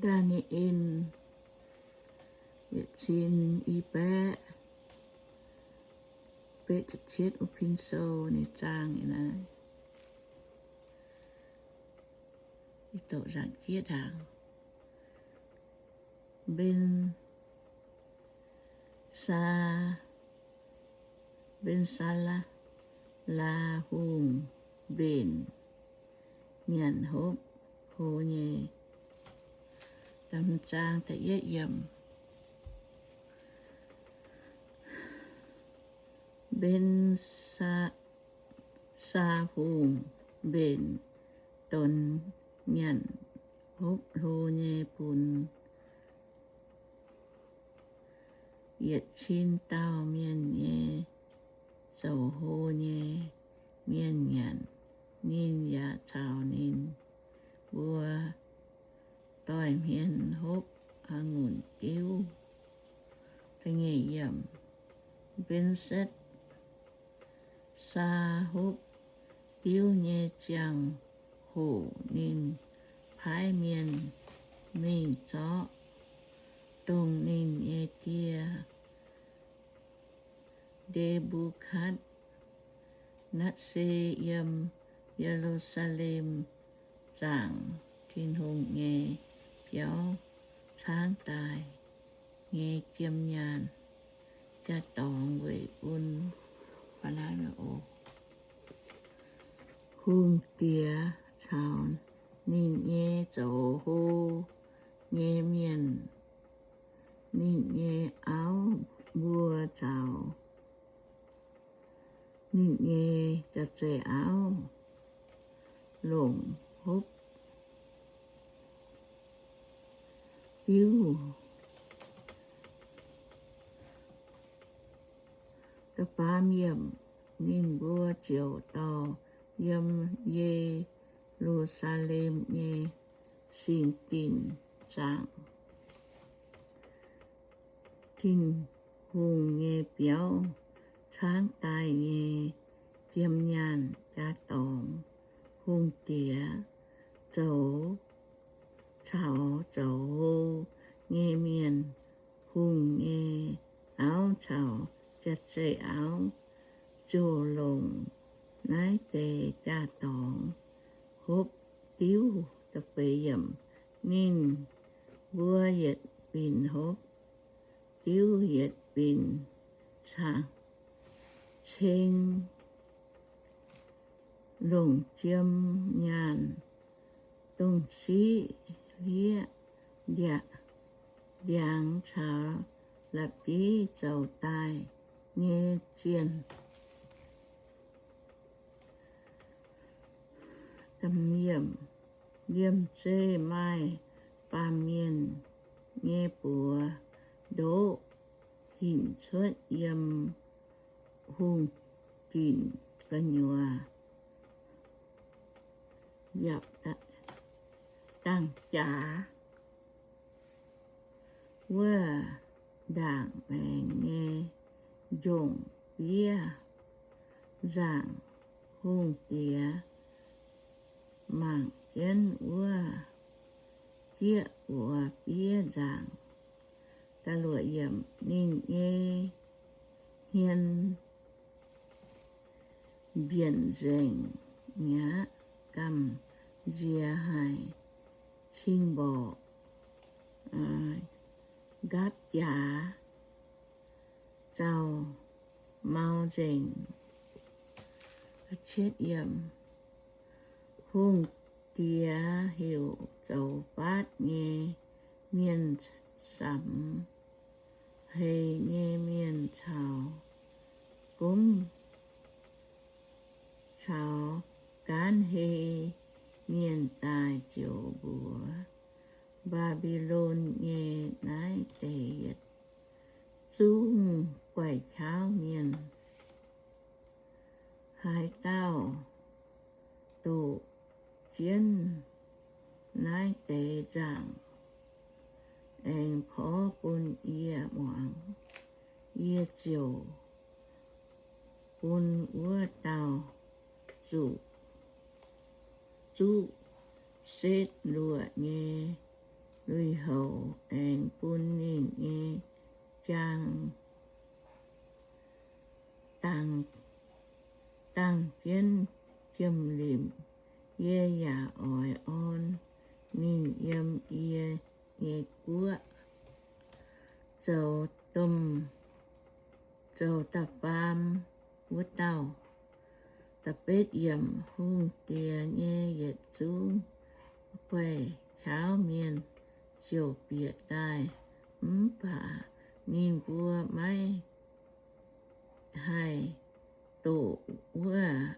Daa^ni^en yietc cin i baeqv betv ziepc cietv wuov pin sou ninh zaang yiem naaiv. Ih doqc nzaangc jieqv ndaangc. Mben Saa, Mben Saa Laa, Laa Hungh mbenc nyanc hopv hlo nyei. Da'hmz zaang da'yietv yiemc. Mben Saa, Saa Hungh mbenc donx nyanc hopv hlo nyei bun yietc cin dauh mienh nyei zoux hlo nyei mienh nyanc. Ninh yaac caux ninh mbuo doix-hmien hopv a'ngunc diuv. Mben Setv Saa hopv diuv nyei ziangh hoc ninh paaiv mienh mingh zorqv dongh ninh nyei die, Nde^mbu^katv^netv^saa, yiem Ye^lu^saa^lem zaangc Tin-Hungh nyei biauv caangv daaih nyei jiem nyaanh jaa-dorngx weic bun hungh diex caux ninh nyei zoux hlo nyei mienh, ninh nyei auv mbuo caux ninh nyei jaav-zeih auv longc hopv diuv. Da'faam yiemc. Ninh mbuo ziouc dorh yiem Ye^lu^saa^lem nyei singx dinc zaangc Tin-Hungh nyei biauv caangv daaih nyei jiem nyaanh jaa-dorngx. Hungh diex zoux caux zoux hlo nyei mienh, hungh nyei auv caux jaav-zeih auv ziouc longc naaiv deix jaa-dorngx hopv diuv. Ninh mbuo yietc binc hopv diuv yietc binc ceng longc jiem nyaanh dongh siqv hlieqv, ndiangx caux la'bieiv zoux daaih nyei zienh. Liemh zeih maaih baamh mienh nyei buoz ndoqv hinc cuotv yiem hungh dinc gu'nyuoz, yapv dangh jaax wuov ndaangc maengx nyei njongc fiev nzaangc. Hungh diex mangc jienv wuov jieqv buoz fiev nzaangc. Ninh nyei hmien mbienc nzengc mi'aqv, gamh nziex haic, cing-mborqc nqaapv jaax zaux mau nzengc. Hungh diex heuc zoux faatv nyei mienh, samx heix nyei mienh caux gomv caux gaanv hei mienh daaih ziouc mbuox Mbaa^mbi^lon nyei naaiv deix yietc zungv guaix qaqv mienh, haaix dauh doqc jienv naaiv deix nzaangc aengx porv bun yie muangx, yie ziouc bun wuov dauh zuqc zuqv setv luoqc nyei lui-houx aengx bun ninh nyei jaang dangh, dangh jienv jiem-limc. Yie yaac oix orn ninh yiem yie nyei guoqv zoux domh, zoux da'faam wuov dauh. Da'betv yiemc. Hungh diex nyei yietc zungv guaix-qaauv mienh ziouc bieqc daaih, mv baac ninh mbuo maiv haih doqc wuov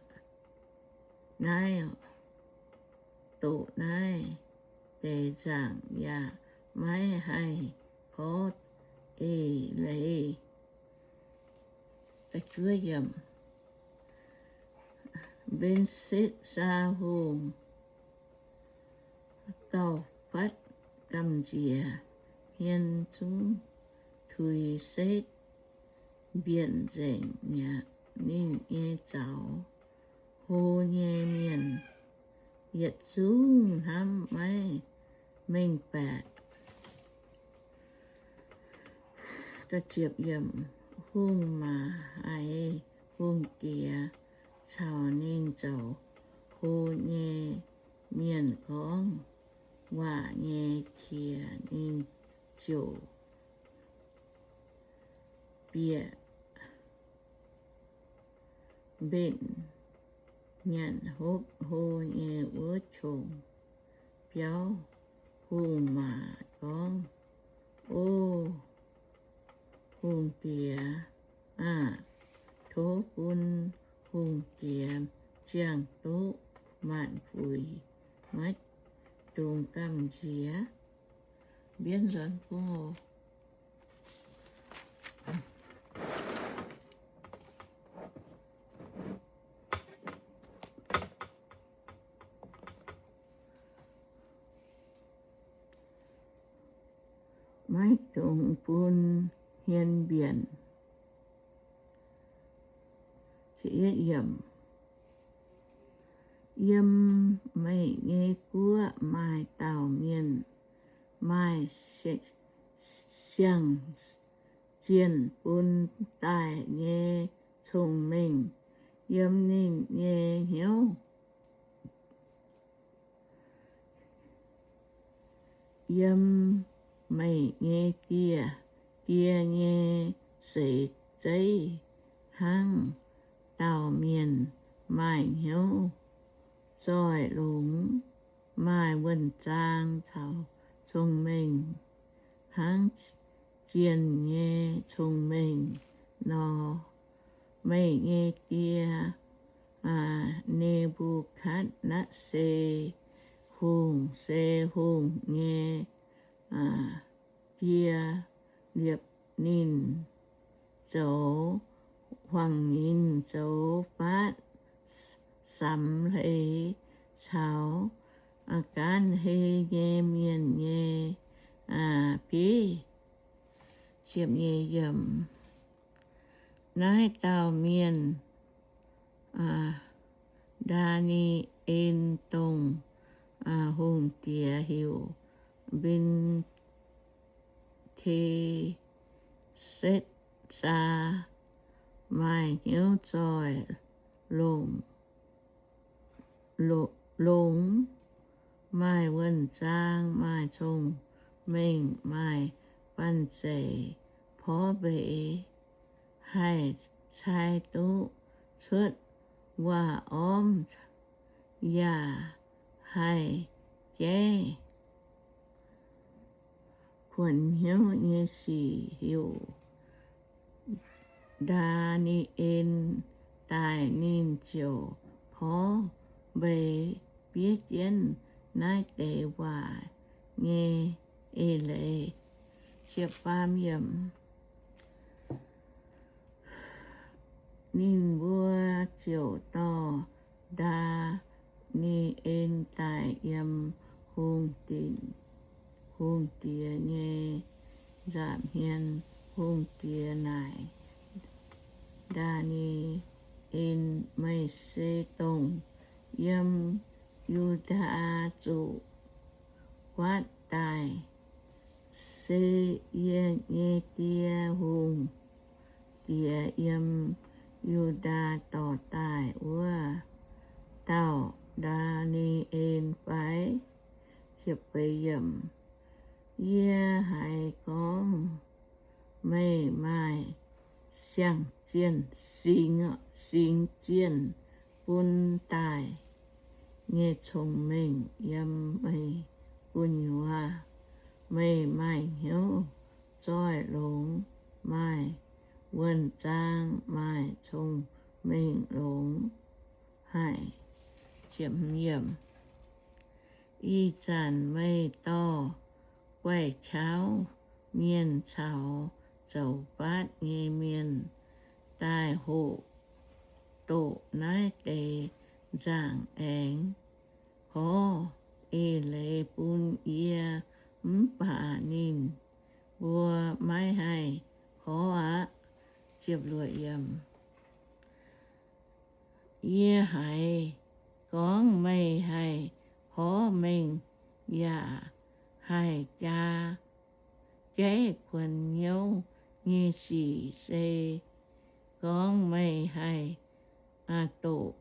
naaiv, doqc naaiv deix nzaangc, yaac maiv haih porv eix leiz. Mbensetc^saa Hungh gauh fatv gamh nziex hmien zungv tuix setv mbienc nzengc mi'aqv. Ninh nyei zaux hlo nyei mienh yietc zungv hnamv maiv mengh baeqc. Hungh maa haiz hungh diex caux ninh zoux hlo nyei mienh gorngv waac nyei qiex, ninh ziouc bieqc mbenc nyanc hopv hlo nyei wuov qongx biauv hungh maac gorngv, O hungh diex aah! Tov bun hungh diex ziangh duqv maanc fuix, maiv dungx gamh nziex. Mbienv nzuonx bung oc. Maiv dungx bun hmien mbienc. Yiem meih nyei guoqv maaih dauh mienh maaih siang-zienh bun daaih nyei cong-mengh yiem ninh nyei hnyouv. Yiem meih nyei die, die nyei seix zeiv hnangv dauh mienh maaih hnyouv zoih longx, maaih wuonh zaang caux cong-mengh hnangv zienh nyei cong-mengh nor. Meih nyei die, Ne^mbu^katv^netv^saa Hungh, se hungh nyei die, liepc ninh zoux huaang-nyinc, zoux faatv samx hleix caux gaanv hei nyei mienh nyei bieiv. Naaiv dauh mienh, Ndaa^ni^en, dongh hungh diex heuc Mben^setc^saa, maaih hnyouv zoih longx, longx, maaih wuonh zaang, maaih cong-mengh, maaih banh zeic porv mbeix, haih cai duqv cuotv waac-ormv, yaac haih jaiv kuonx hnyouv nyei sic, heuc Ndaa^ni^en daaih. Ninh ziouc porv mbeix fiev jienv naaiv deix waac nyei eix leiz. Ninh mbuo ziouc dorh Ndaa^ni^en daaih yiem hungh diex nyei nza'hmien. Hungh diex naaic Ndaa^ni^en, Meih se dongh yiem Yu^ndaa Zuqc guaatv daaih Se yie nyei die hungh diex yiem Yu^ndaa dorh daaih wuov dauh Ndaa^ni^en fai? Yie haiz gorngv meih maaih siang-zienh, singx, singx zienh bun daaih nyei cong-mengh yiem meih gu'nyuoz. Meih maaih hnyouv zoih longx, maaih wuonh zaang, maaih cong-mengh longx haic. Ih zanc meih dorh guaix-qauv mienh caux zoux faatv nyei mienh daaih hoqc doqc naaiv deix nzaangc aengx horv eix leiz bun yie, mv baac ninh mbuo maiv haih horv aqv. Yie haiz gorngv meih haih horv mengh yaac haih jaa jaiv kuonx hnyouv nyei sic, se gorngv meih haih doqc